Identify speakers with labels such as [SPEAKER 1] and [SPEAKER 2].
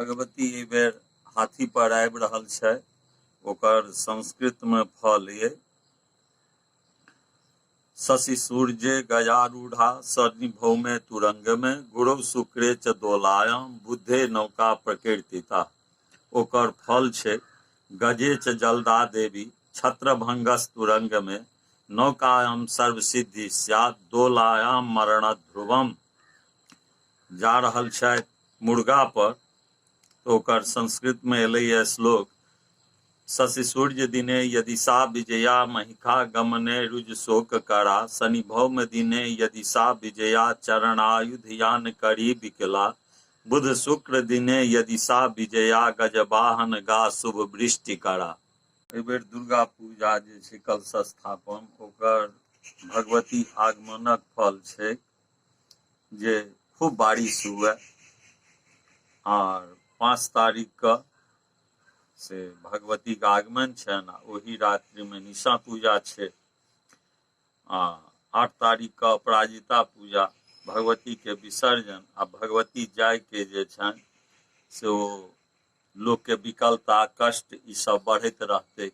[SPEAKER 1] भगवती एहि बेर हाथी पर आबि रहल छै। ओकर संस्कृतमे फल ये शशि सूर्य गजारूढ़ा शनि भौमे तुरंग में गुरु शुक्रे च दोलायाम बुद्धे नौका प्रकीर्तिता। ओकर फल छै गजे च जलदा देवी छत्रभंगस तुरंग में नौकायाम सर्वसिद्धि स्यात् दोलायाम मरण ध्रुवम। जा रहल छथि मुर्गा पर, तऽ ओकर संस्कृतमे एलैए श्लोक शशि सूर्य दिने यदि सा विजया महिखा गमने रुज शोक करा शनि भौम दिने यदि सा विजया चरणायुध यान करी बिकला बुध शुक्र दिने यदि सा विजया गजवाहन गा शुभ वृष्टि करा। एहि बेर दुर्गा पूजा जे छै कलश स्थापन, ओकर भगवती आगमनक फल छै जे खूब बारिश हुए। आर 5 तारीखके से भगवतीके आगमन छनि आ ओही रात्रिमे निशा पूजा छै। आ 8 तारीखके अपराजिता पूजा, भगवतीके विसर्जन आ भगवती जायके जे छनि से ओ लोकके विकलता कष्ट ई सब बढ़ैत रहतै।